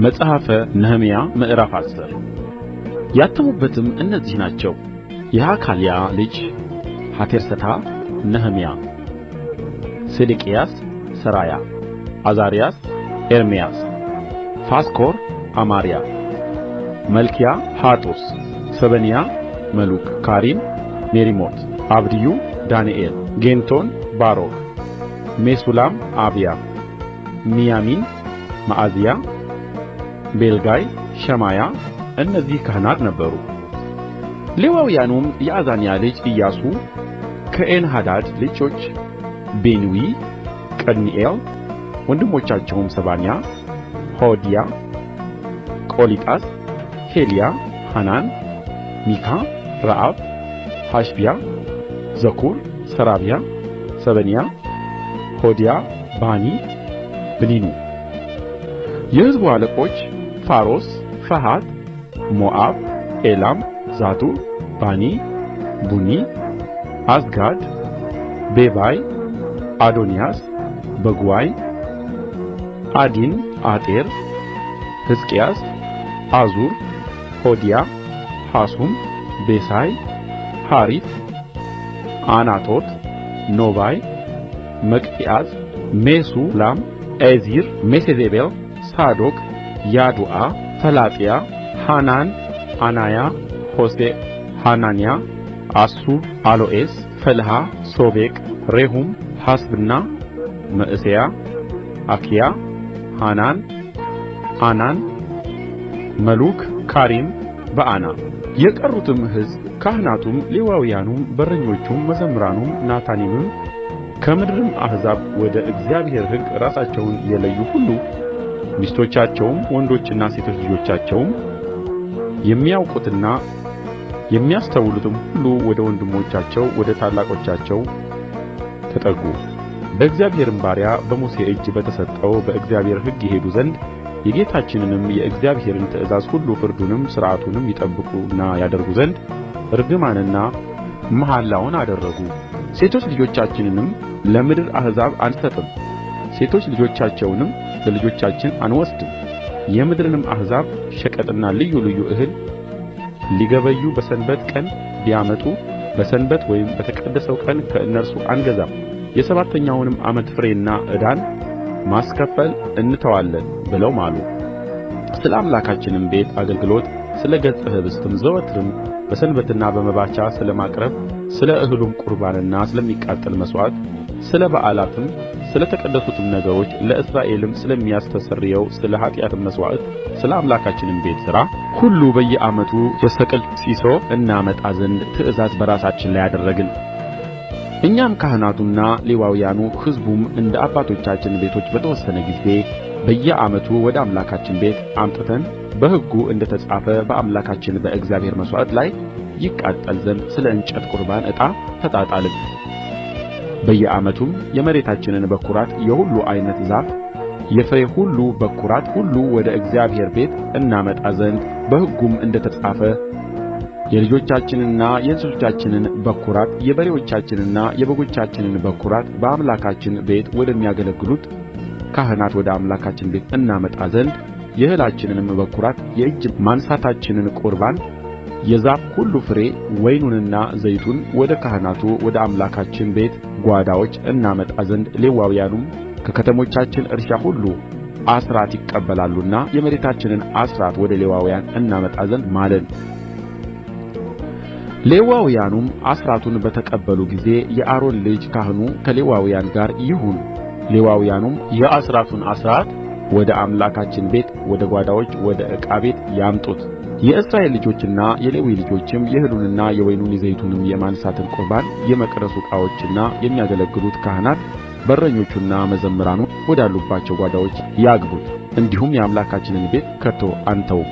መጽሐፈ ነህምያ ምዕራፍ 10 ያተሙበትም እነዚህ ናቸው። የሐካልያ ልጅ ሐቴርሰታ ነህምያ፣ ሴዴቅያስ ሠራያ፣ ዓዛርያስ ኤርምያስ፣ ፋስኮር አማርያ፣ መልክያ ሐጡስ፣ ሰበንያ መሉክ፣ ካሪም ሜሪሞት፣ አብድዩ ዳንኤል፣ ጌንቶን ባሮክ፣ ሜሱላም አብያ፣ ሚያሚን መዓዝያ፣ ቢልጋይ ሸማያ እነዚህ ካህናት ነበሩ። ሌዋውያኑም የአዛንያ ልጅ ኢያሱ፣ ከኤንሐዳድ ልጆች ቢንዊ፣ ቀድምኤል ወንድሞቻቸውም ሰባንያ፣ ሆዲያ፣ ቆሊጣስ፣ ፌልያ፣ ሐናን፣ ሚካ፣ ረአብ፣ ሐሸብያ፣ ዘኩር፣ ሰራብያ፣ ሰበንያ፣ ሆዲያ፣ ባኒ፣ ብኒኑ። የሕዝቡ አለቆች ፋሮስ፣ ፈሐት ሞዓብ፣ ኤላም፣ ዛቱዕ፣ ባኒ፣ ቡኒ፣ ዓዝጋድ፣ ቤባይ፣ አዶንያስ፣ በጉዋይ፣ ዓዲን፣ አጤር፣ ሕዝቅያስ፣ ዓዙር፣ ሆዲያ፣ ሐሱም፣ ቤሳይ፣ ሐሪፍ፣ ዓናቶት፣ ኖባይ፣ መግጲዓስ፣ ሜሱላም፣ ኤዚር፣ ሜሴዜቤል፣ ሳዶቅ፣ ያዱአ፣ ፈላጥያ፣ ሐናን፣ ዓናያ፣ ሆሴዕ፣ ሐናንያ፣ አሱብ፣ አሎኤስ፣ ፈልሃ፣ ሶቤቅ፣ ሬሁም፣ ሐሰብና፣ መዕሤያ፣ አኪያ፣ ሐናን፣ ዓናን፣ መሉክ፣ ካሪም፣ በዓና። የቀሩትም ሕዝብ ካህናቱም፣ ሌዋውያኑም፣ በረኞቹም፣ መዘምራኑም፣ ናታኒምም ከምድርም አሕዛብ ወደ እግዚአብሔር ሕግ ራሳቸውን የለዩ ሁሉ ሚስቶቻቸውም ወንዶችና ሴቶች ልጆቻቸውም የሚያውቁትና የሚያስተውሉትም ሁሉ ወደ ወንድሞቻቸው ወደ ታላላቆቻቸው ተጠጉ። በእግዚአብሔርም ባሪያ በሙሴ እጅ በተሰጠው በእግዚአብሔር ሕግ ይሄዱ ዘንድ የጌታችንንም የእግዚአብሔርን ትእዛዝ ሁሉ ፍርዱንም ሥርዓቱንም ይጠብቁና ያደርጉ ዘንድ እርግማንና መሐላውን አደረጉ። ሴቶች ልጆቻችንንም ለምድር አሕዛብ አንሰጥም፣ ሴቶች ልጆቻቸውንም ለልጆቻችን አንወስድም። የምድርንም አሕዛብ ሸቀጥና ልዩ ልዩ እህል ሊገበዩ በሰንበት ቀን ቢያመጡ በሰንበት ወይም በተቀደሰው ቀን ከእነርሱ አንገዛም። የሰባተኛውንም ዓመት ፍሬና ዕዳን ማስከፈል እንተዋለን ብለው ማሉ። ስለ አምላካችንም ቤት አገልግሎት ስለ ገጸ ኅብስትም ዘወትርም በሰንበትና በመባቻ ስለ ማቅረብ ስለ እህሉም ቍርባንና ስለሚቃጠል መሥዋዕት ስለ በዓላትም ስለ ተቀደሱትም ነገሮች ለእስራኤልም ስለሚያስተሰርየው ስለ ኃጢአት መሥዋዕት ስለ አምላካችንም ቤት ሥራ ሁሉ በየዓመቱ የሰቅል ሢሶ እናመጣ ዘንድ ትእዛዝ በራሳችን ላይ አደረግን። እኛም ካህናቱና ሌዋውያኑ ሕዝቡም እንደ አባቶቻችን ቤቶች በተወሰነ ጊዜ በየዓመቱ ወደ አምላካችን ቤት አምጥተን በሕጉ እንደ ተጻፈ በአምላካችን በእግዚአብሔር መሠዊያ ላይ ይቃጠል ዘንድ ስለ እንጨት ቍርባን ዕጣ ተጣጣልን። በየዓመቱም የመሬታችንን በኵራት የሁሉ ዓይነት ዛፍ የፍሬ ሁሉ በኵራት ሁሉ ወደ እግዚአብሔር ቤት እናመጣ ዘንድ በሕጉም እንደ ተጻፈ የልጆቻችንንና የእንስሶቻችንን በኵራት የበሬዎቻችንንና የበጎቻችንን በኵራት በአምላካችን ቤት ወደሚያገለግሉት ካህናት ወደ አምላካችን ቤት እናመጣ ዘንድ የእህላችንንም በኵራት የእጅ ማንሣታችንን ቍርባን የዛፍ ሁሉ ፍሬ ወይኑንና ዘይቱን ወደ ካህናቱ ወደ አምላካችን ቤት ጓዳዎች እናመጣ ዘንድ ሌዋውያኑም ከከተሞቻችን እርሻ ሁሉ አሥራት ይቀበላሉና የመሬታችንን አሥራት ወደ ሌዋውያን እናመጣ ዘንድ ማልን። ሌዋውያኑም አሥራቱን በተቀበሉ ጊዜ የአሮን ልጅ ካህኑ ከሌዋውያን ጋር ይሁን። ሌዋውያኑም የአሥራቱን አሥራት ወደ አምላካችን ቤት ወደ ጓዳዎች ወደ ዕቃ ቤት ያምጡት። የእስራኤል ልጆችና የሌዊ ልጆችም የእህሉንና የወይኑን የዘይቱንም የማንሣትን ቍርባን የመቅደሱ ዕቃዎችና የሚያገለግሉት ካህናት በረኞቹና መዘምራኑ ወዳሉባቸው ጓዳዎች ያግቡት። እንዲሁም የአምላካችንን ቤት ከቶ አንተውም።